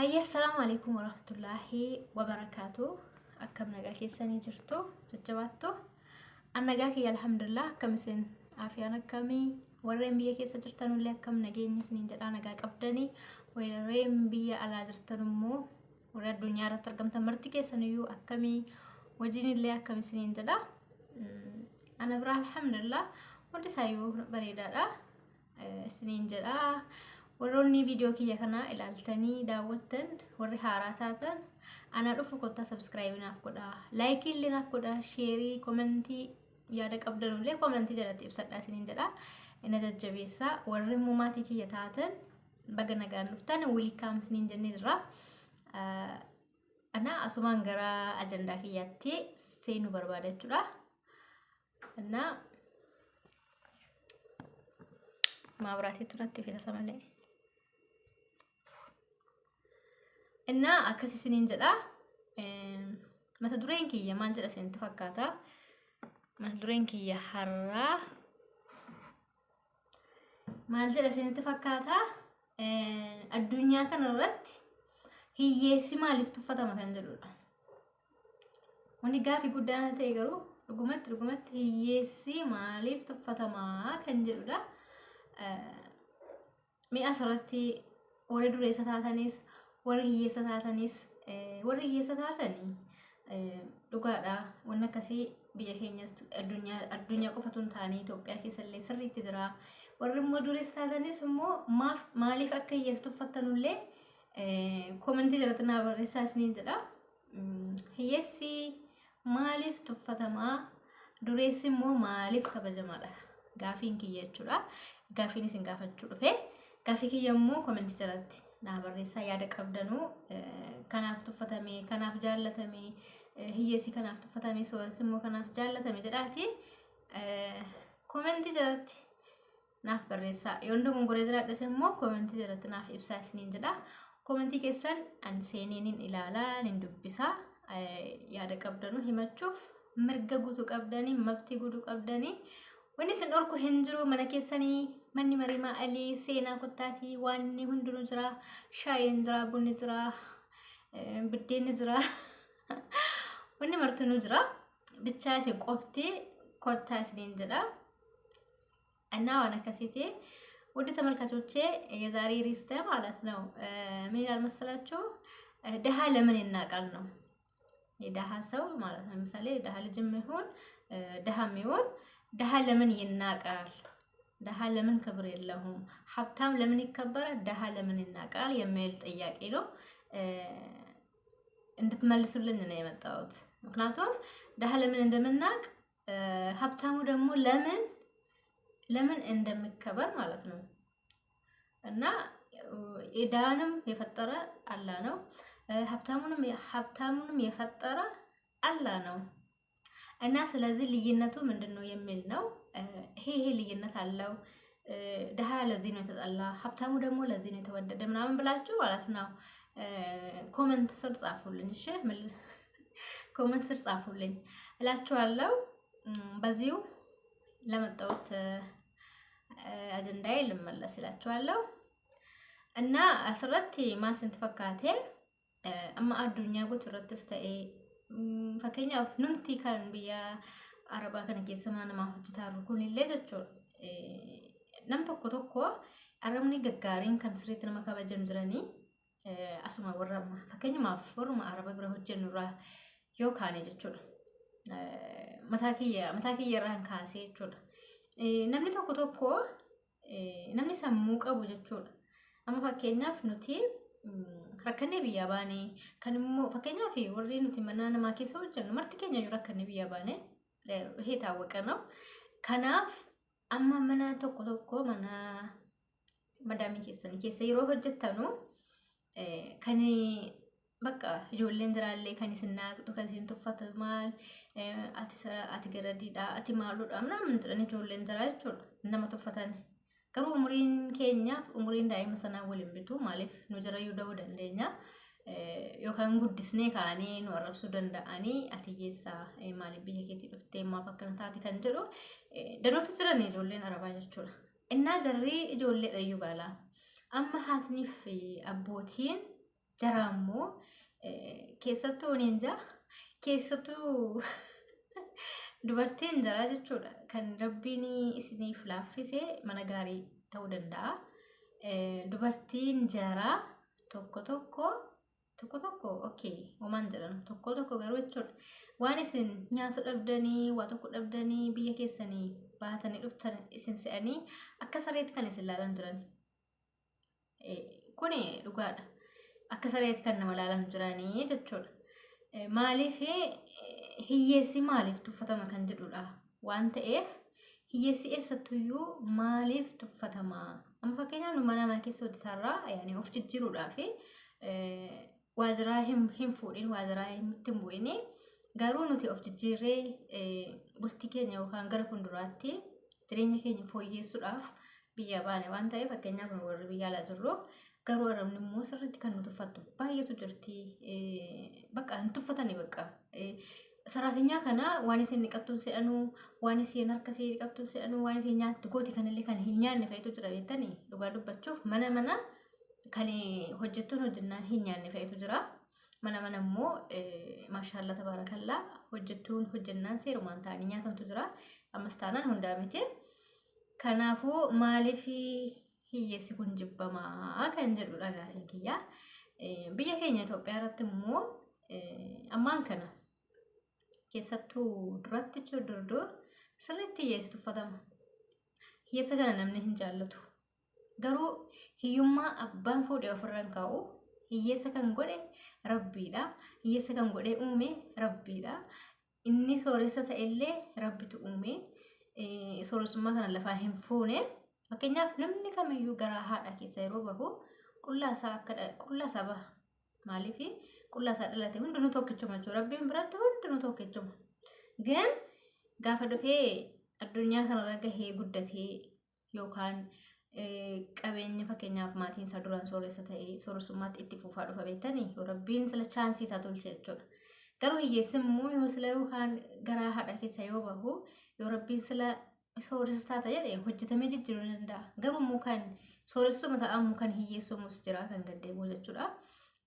Hayya, assalaamu alaikum warahmatullaahi wabarakaatu. Akkam nagaa keessanii jirtu? Jajjabaattu? An nagaa kiyya, alhamdulillah. Akkam isin? Afiyaan akkamii? Warreen biyya keessa jirtanullee akkam nageenyi isiniin jedhaa, nagaa qabdanii? Warreen biyya alaa jirtan immoo, warri addunyaa irratti argamtan marti keessaniyyuu akkamii? Hojiin illee akkam isiniin jedha. Ana biraa alhamdulillah, hundi isaayyuu bareedaadha isiniin jedha. Warroonni viidiyoo kiyya kana ilaaltanii daawwattan, warri haaraa taatan, ana dhufu, kottaa subscribe naaf godhaa, like illee naaf godhaa, share, comment, yaada qabdanullee comment jalatti ibsadhaa isiniin jedha. Na jajjabeessaa. Warri immoo maatii kiyya taatan, baga nagaan dhuftan, welcome isiniin jennee jirra. Ana asumaan gara ajandaa kiyyaatti seenuu barbaada jechuudha. Innaa maabiraatiitu natti fitata malee. Innaa akkas isiniin jedha. Mata dureen kiyya maal jedha isinitti fakkaata? Mata dureen kiyya har'aa maal jedha isinitti fakkaata? Addunyaa kana irratti hiyyeessi maaliif tuffatama kan jedhudha. Wanni gaafii guddaa ta'e garuu dhugumatti dhugumatti hiyyeessi maaliif tuffatamaa kan jedhudha. Mi'a asirratti warri dureessa taatanis, warri hiyyeessa taatanis, warri hiyyeessa taatanii dhugaadha. Wanni akkasii biyya keenyas, addunyaa qofatu hin taane, Itoophiyaa keessallee sirriitti jira. Warri immoo dureessa taatanis immoo maaf maaliif akka hiyyeessa tuffattanullee comment jalatti naa barreessaa isiniin jedha. Hiyyeessi maaliif tuffatamaa? Dureessi immoo maaliif kabajamaadha? Gaafiin kiyya jechuudha. Gaafiin isin gaafachuu dhufe. Gaafii kiyya immoo comment jalatti naa barreessaa, yaada qabdanuu, kanaaf tuffatame, kanaaf jaallatame, hiyyeessi kanaaf tuffatame, sooressi immoo kanaaf jaallatame jedhaati comment jalatti naaf barreessaa. Yoon dogongoree jiraadhes immoo comment jalatti naaf ibsaa isiniin jedha. Comment keessan an seenee nin ilaalaa, nin dubbisaa. Yaada qabdanu himachuuf mirga guutuu qabdanii, mabtii guutuu qabdanii. Wanni isin dhorku hin jiru. Mana keessanii manni mariimaa alii seenaa kottaatii, waanni hundinuu jira. Shaayiin jira, bunni jira, biddeenni jira. Wanni martinuu jira. Bichaa isin qofti kottaa isiniin jedha. እና waan akkasiiti ውድ ተመልካቾቼ፣ የዛሬ ርዕሴ ማለት ነው ምን ይላል መሰላችሁ? ድሃ ለምን ይናቃል ነው። የድሃ ሰው ማለት ነው። ለምሳሌ ድሃ ልጅም ይሁን ድሃም ይሁን፣ ድሃ ለምን ይናቃል? ድሃ ለምን ክብር የለውም? ሀብታም ለምን ይከበራል? ድሃ ለምን ይናቃል? የሚል ጥያቄ ነው። እንድትመልሱልኝ ነው የመጣሁት። ምክንያቱም ድሃ ለምን እንደምናቅ፣ ሀብታሙ ደግሞ ለምን እንደሚከበር ማለት ነው። እና የድሃንም የፈጠረ አላህ ነው። ሀብታሙንም የፈጠረ አላህ ነው። እና ስለዚህ ልዩነቱ ምንድን ነው የሚል ነው። ይሄ ልዩነት አለው። ድሃ ለዚህ ነው የተጠላ፣ ሀብታሙ ደግሞ ለዚህ ነው የተወደደ ምናምን ብላችሁ ማለት ነው comment ስር ጻፉልኝ። እሺ፣ comment ስር ጻፉልኝ እላችኋለሁ። በዚሁ ለመጣሁት አጀንዳዬ ልመለስ እላችኋለሁ። እና asirratti maal isinitti fakkaate? Amma addunyaa guutuu irrattis ta'ee, fakkeenyaaf numti kan biyya arabaa kana keessa mana namaa hojjetaa jiru kunillee jechuudha. Nam tokko tokko arabni gaggaariin kan sirriitti nama kabajan jiranii, asuma warra fakkeenyumaaf warruma araba bira hojjennu irraa yoo kaane jechuudha. Mataa kiyya irraan kaasee jechuudha. Namni tokko tokko, namni sammuu qabu jechuudha. Amma fakkeenyaaf nuti rakkannee biyyaa baane, kan immoo fakkeenyaaf warri nuti mana namaa keessa hojjennu marti keenya iyyuu rakkannee biyyaa baane, ይሄ የታወቀ ነው። Kanaaf amma mana tokko tokko, mana madaamii keessanii keessa yeroo hojjettanu, kan bakka ijoolleen jiraallee kan isin naaqxu, kan isin tuffatu, maal ati, ati garadiidha, ati maaludha ምናምን jedhanii ijoolleen jira jechuudha, nama tuffatan. Garuu umuriin keenyaaf umuriin daa'ima sanaa waliin bitu. Maaliif nu jirayyuu da'uu dandeenya. Yookaan guddisnee kaanee nu arrabsuu danda'anii, ati hiyyeessaa, maaliif biyya keetii dhuftee, maaf akkana taate kan jedhu danuutu jiran ijoolleen arabaa jechuudha. Innaa jarri ijoolleedha iyyuu baala. Amma haatiniif abbootiin Jaraa immoo keessattuu ninja keessattuu dubartiin jaraa jechuudha. Kan Rabbiin isiniif laaffise mana gaarii ta'uu danda'a. Dubartiin jaraa tokko tokko tokko tokko okay homaan jedhan, tokko tokko garuu jechuudha. Waan isin nyaata dhabdanii, waa tokko dhabdanii biyya keessanii baatanii dhuftan isin se'anii akka sareetti kan isin laalan jiran. Kuni dhugaadha. Akka sareetti kan nama laalan jiranii jechuudha. Maaliif hiyyeessi maaliif tuffatama kan jedhudha waan ta'eef, hiyyeessi eessattuyyuu maaliif tuffatama? Amma fakkeenyaaf nu mana namaa keessa hojjetarraa yaani of jijjiiruudhaa fi waajiraa hin fuudhin, waajiraa hin bu'in, garuu nuti of jijjiirree bultii keenya yookaan gara fuulduraatti jireenya keenya fooyyeessuudhaaf biyya baane waan ta'eef, fakkeenyaaf nu warri biyya alaa jirru, garuu arabni immoo sirriitti kan nu tuffattu baay'eetu jirti. Bakka hin tuffatani, bakka saraatinyaa kana waan isin dhiqattuun se'anuu, waan isheen harka ishee dhiqattuun se'anuu, waan isheen nyaattu gooti kanallee kan hin nyaanne fa'itu jira beektanii. Dhugaa dubbachuuf mana mana kan hojjettuun hojjennaan hin nyaanne fa'itu jira. Mana mana immoo maashaallaa tabaarakallaa hojjettuun hojjennaan seerumaan ta'anii nyaatantu jira. Ammas taanaan hundaa miti. Kanaafuu maaliif hiyyeessi kun jibbamaa kan jedhudha gaafiin kiyya. Biyya keenya Itoophiyaa irratti immoo ammaan kana keessattuu duratti jechuun dur sirriitti hiyyeessi tuffatama. Hiyyeessa kana namni hin jaallatu. Garuu hiyyummaa abbaan fuudhee ofirra hin kaa'u. Hiyyeessa kan godhe Rabbiidha. Hiyyeessa kan godhee uume Rabbiidha. Inni sooressa ta'ellee Rabbitu uume. Sooressummaa kana lafaa hin fuune. Fakkeenyaaf namni kamiyyuu garaa haadha keessa yeroo bahu qullaa isaa akka qullaa isaa baha. Maaliif qullaa isaa dhalate? Hundinuu tokkichuma jechuudha. Rabbiin biratti hundinuu tokkichuma. Gan gaafa dhufee addunyaa kanarra gahee guddatee yookaan qabeenya, fakkeenyaaf maatiin isaa duraan sooressa ta'ee, sooressummaatti itti fufaa dhufa beektanii, yoo Rabbiin sila chaansii isaa tolche jechuudha. Garuu hiyyeessi immoo yoo sila yookaan garaa haadha keessa yoo bahu, yoo Rabbiin sila sooressa taata jedhe, hojjetamee jijjiiruu ni danda'a. Garuu immoo kan sooressuma ta'amu kan hiyyeessumus jira, kan gaddeebi'u jechuudha.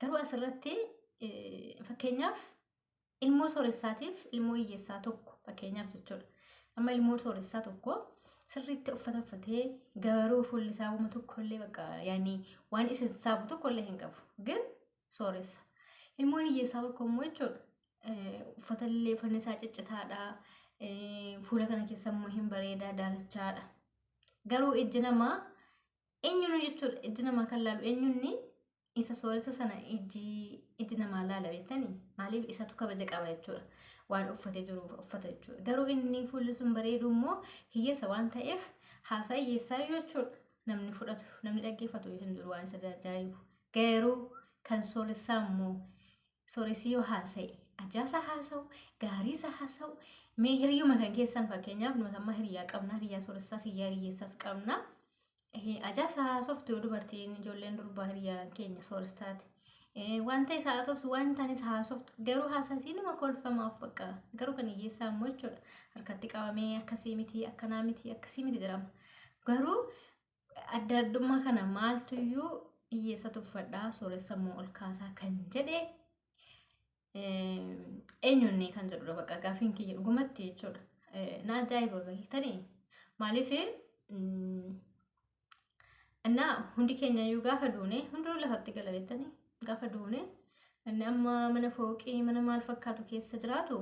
Garuu asirratti fakkeenyaaf ilmoo sooressaatiif ilmoo hiyyeessaa tokko fakkeenyaaf jechuudha. Amma ilmoo sooressaa tokko sirriitti uffata uffatee, garuu fuulli isaa wama tokkollee bakka yaani waan isa saabu tokkollee hin qabu. Gin sooressa. Ilmoon hiyyeessaa tokko immoo jechuudha, uffata illee uffanni isaa ciccitaadha. Fuula kana keessa immoo hin bareedaa, daalachaadha. Garuu ijji namaa eenyuun jechuudha, ijji namaa kan laalu eenyuun? Isa sooressa sana ijji namaa laala beektanii. Maaliif? Isatu kabaja qaba jechuudha, waan uffatee jiru uffata jechuudha. Garuu inni fuulli sun bareedu immoo hiyyeessa waan ta'eef haasaa hiyyeessaa jechuudha namni fudhatu, namni dhaggeeffatu hin jiru, waan isa ajaa'ibu. Garuu kan sooressaa immoo sooressi yoo haasa'e ajaasa haasa'u, gaariisa haasa'u. Mee hiriyyuma kan keessan, fakkeenyaaf nuti amma hiriyaa qabna, hiriyaa sooressaas hiriyaa hiyyeessaas qabna. Ajaasa haasoftu yoo dubartiin, ijoolleen durbaa hiriyaa keenya soorestaati. Wanta isaa haasoftu, wanta isa haasoftu, garuu haasasii nama kolfamaaf bakka. Garuu kan hiyyeessaa immoo jechuudha harkatti qabamee akkasii miti, akkanaa miti, akkasii miti jedhama. Garuu adda addummaa kana maaltuyyuu hiyyeessa tuffadhaa, sooressa immoo ol kaasaa kan jedhe eenyuun kan jedhudha bakka gaafiin kiyya dhugumatti jechuudha. Na ajaa'iba beektanii, maaliif innaa hundi keenya iyyuu gaafa duune hundinuu lafatti gala beektanii. Gaafa duune inni amma mana fooqii, mana maal fakkaatu keessa jiraatu,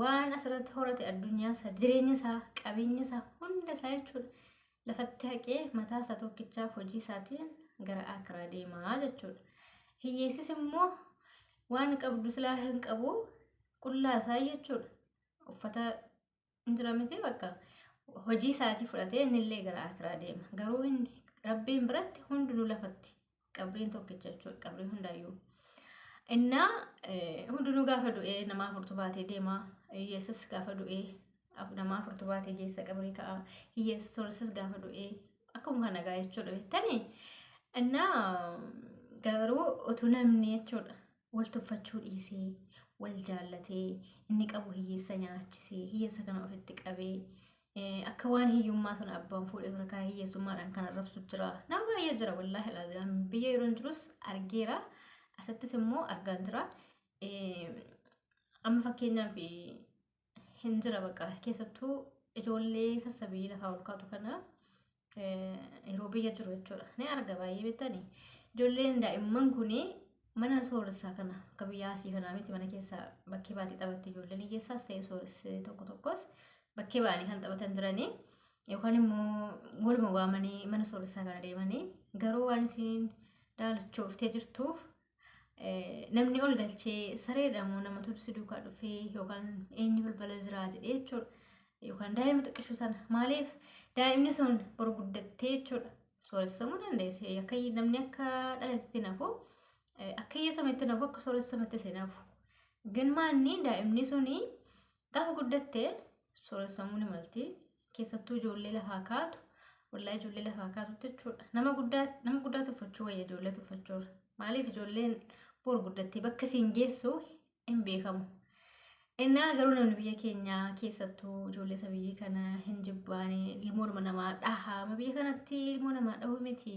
waan asirratti horate, addunyaa isaa, jireenya isaa, qabeenya isaa hunda isaa jechuudha lafatti haqee mataa isaa tokkichaaf hojii isaatiin gara akiraa deemaa jechuudha. Hiyyeessis immoo waan qabdu silaa hin qabu, qullaa isaa jechuudha. Uffata hin jira miti, bakka hojii isaatii fudhatee innillee gara akiraa deema. Garuu Rabbiin biratti hundinuu lafatti, qabriin tokkicha jechuudha, qabrii hundaayyuu. Innaa hundinuu gaafa du'ee nama afurtu baatee deema. Hiyyeessas gaafa du'ee nama afurtu baatee geessa, qabrii ka'a. Hiyyeessa sooressas gaafa du'ee akkuma kana gaa jechuudha beektanii. Innaa garuu utuu namni jechuudha wal tuffachuu dhiisee, wal jaallatee, inni qabu hiyyeessa nyaachisee, hiyyeessa kana ofitti qabee Akka waan hiyyummaa sana abbaan fuudhee ture kan hiyyeessummaadhaan kan arrabsu jira. Nama baay'ee jira wallaahi laazim biyya yeroo jirus argeera. Asattis immoo argaan jira. Amma fakkeenyaaf hin jira bakka keessattuu ijoollee sassabii lafaa ol kaatu kana yeroo biyya jiru jechuudha. Ni arga baay'ee beektanii. Ijoolleen daa'imman kuni mana sooressaa kana akka biyya asii kanaa miti mana keessa bakkee baatee taphatti ijoolleen hiyyeessaas ta'e sooressee tokko tokkos bakkee ba'anii kan taphatan jiranii yookaan immoo waluma waamanii mana sooressaa kana deemanii garuu waan isiin daalachooftee jirtuuf namni ol galchee sareedha moo nama tubsi duukaa dhufee yookaan eenyu balbala jiraa jedhee jechuudha. Yookaan daa'ima xiqqishuu sana maaliif daa'imni sun boru guddattee jechuudha sooressamuu dandeesse akka namni akka dhalatetti nafu akka hiyyeessometti nafu akka sooressametti si nafu. Gin maanni daa'imni suni gaafa guddatte sooressamuu ni malti. Keessattuu ijoollee lafaa kaatu wallaahi ijoollee lafaa kaatutti jechuudha. Nama guddaa tuffachuu wayya ijoollee tuffachuudha. Maaliif ijoolleen boru guddattee bakka isiin geessu hin beekamu. Innaa garuu namni biyya keenyaa keessattuu ijoollee isa biyyi kana hin jibbaane ilmoodhuma namaa dhaha. Biyya kanatti ilmoo namaa dhahu miti.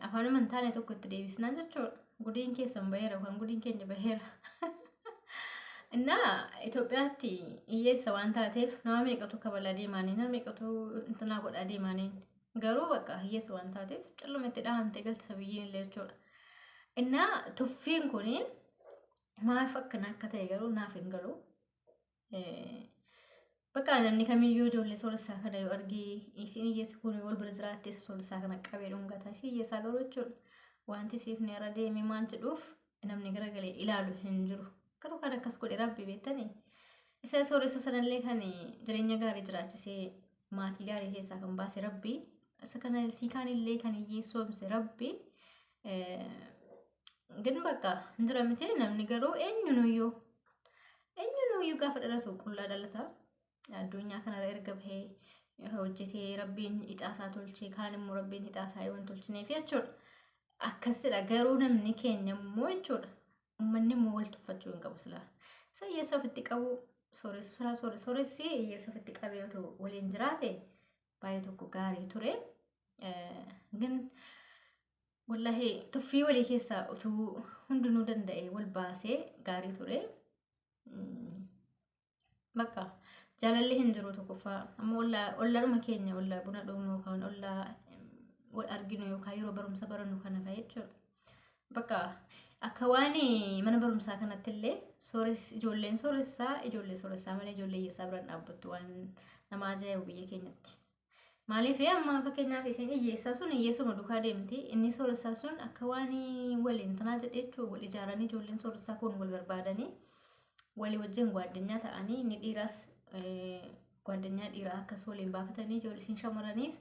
Afaanuma hin taane tokko itti deebisnaan jechuudha. Gudiin keessan baheera yookaan gudiin keenya baheera. Innaa Itoophiyaatti hiyyeessa waan taateef nama meeqatu kabalaa deemaanii nama meeqatu intinaa godhaa deemaanii garuu bakka hiyyeessa waan taateef calluma itti dhahamtee galti sabiyyiin illee jechuudha. Innaa tuffiin kuni maaf akkana akka ta'e garuu naaf hin galu. Bakka namni kamiyyuu ijoollee sooressaa kana yoo argee isin hiyyeessi kun wal bira jiraatte isa sooressaa kana qabee dhungata. Isin hiyyeessaa garuu jechuudha. Wanti siif ni irra deemee maal jedhuuf namni garagalee ilaalu hin jiru. Garuu kan akkas godhe rabbi beektanii. Isa sooressa sanallee kan jireenya gaarii jiraachisee maatii gaarii keessaa kan baase rabbi. Isa kana sii kaanillee kan hiyyeessoomse rabbi. Gin bakka hin jira miti namni garuu eenyunuyyuu gaafa dhalatu qullaa dhalata. Addunyaa kanarra erga bahee hojjetee rabbiin ixaasaa tolchee kaan immoo rabbiin ixaasaa yoo hin tolchineef jechuudha. Akkasidha garuu namni keenya immoo jechuudha. Uummanni immoo wal tuffachuu hin qabu silaa. Isa hiyyeessa ofitti qabu sooressi hiyyeessa ofitti qabee otoo waliin jiraate baay'ee tokko gaarii ture. Gin wallaahi tuffii walii keessaa utuu hundinuu danda'e wal baasee gaarii ture. Bakka jaalalli hin jiru tokkoffaa amma ollaadhuma keenya ollaa buna dhugnu yookaan ollaa wal arginu yookaan yeroo barumsa barannu kana fa'a jechuudha. Bakka akka waan mana barumsaa kanatti illee ijoolleen sooressaa ijoollee sooressaa malee ijoollee hiyyeessaa biraan dhaabbattu waan nama ajaa'ibu biyya keenyatti. Maaliif amma fakkeenyaaf isin hiyyeessaa sun hiyyeessuma duukaa deemti inni sooressaa sun akka waan waliin tanaa jedhee jechuudha wal ijaaranii ijoolleen sooressaa kun wal barbaadanii walii wajjin gwaddinyaa ta'anii inni dhiiraas gwaddinyaa dhiiraa akkas waliin baafatanii ijoolleen shamarraniis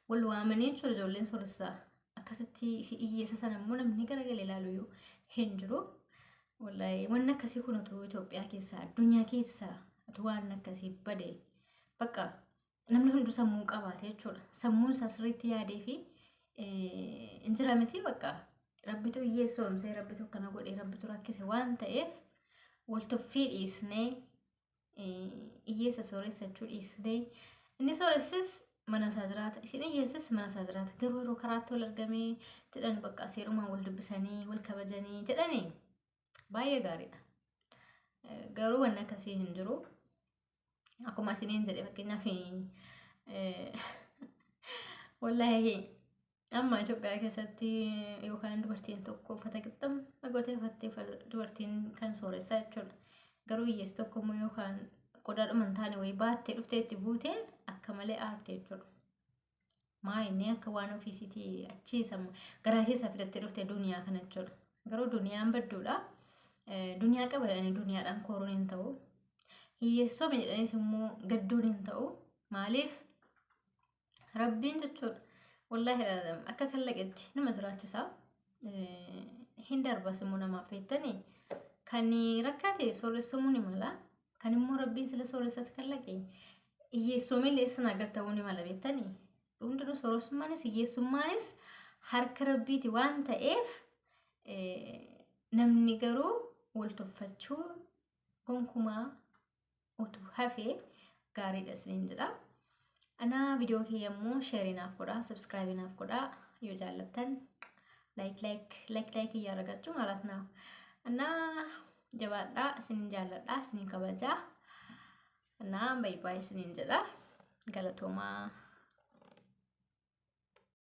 wal waamanii jechuudha ijoolleen sooressaa. Akkasitti hiyyeessa sana immoo namni garagalee ilaalu hin jiru. Wallaahi wanni akkasii kun utuu Itoophiyaa keessaa addunyaa keessaa utuu waan akkasii bade bakka namni hunduu sammuu qabaate jechuudha. Sammuun isaa sirriitti yaadee fi hin jira miti bakka rabbitu hiyyeessoomsee rabbitu akkana godhee rabbitu rakkise waan ta'eef wal tuffii dhiisnee hiyyeessa sooressachuu dhiisnee inni sooressis mana isaa jiraata isin hiyyeessis mana isaa jiraata garuu yeroo karaatti wal argamee jedhan bakka seerumaan wal dubbisanii wal kabajanii jedhanii baay'ee gaariidha. Garuu wanni akkasii hin jiru. Akkuma isiniin jedhe fakkeenyaaf wallaahi amma Itoophiyaa keessatti yookaan dubartiin tokko uffata qixxam gootee uffattee dubartiin kan sooressaa jechuudha. Garuu hiyyeessi tokko immoo yookaan qodaadhuma hin taane wayii baattee dhuftee itti buutee akka malee aarte jechuudha. Maa inni akka waan ofiisiitii achii garaa keessaa fidattee dhuftee duniyaa kana jechuudha. Garuu duniyaan badduudha. Duniyaa qaba jedhanii duniyaadhaan kooruun hin ta'u. Hiyyeessoome jedhaniis immoo gadduun hin ta'u. Maaliif rabbiin jechuudha. Wallaahi akka kallaqetti nama jiraachisa. Hin darbas immoo namaaf beektanii kan rakkate sooressumuu ni mala. Kan immoo rabbiin sila sooressas kallaqe hiyyeessoomillee isin agarta'uu ni mala beektanii. Hundinuu sooressumaanis hiyyeessummaanis harka rabbiiti waan ta'eef namni garuu wal tuffachuu gonkumaa utuu hafee Gaariidha isiniin jedha. Anaa viidiyoo kiyya immoo share naaf godhaa, subscribe naaf godhaa yoo jaallattan, like like like like እያደረጋችሁ ማለት ነው። እና jabaadhaa, isinin jaalladhaa, isinin kabajaa እና bye bye isinin jedha. Galatoomaa.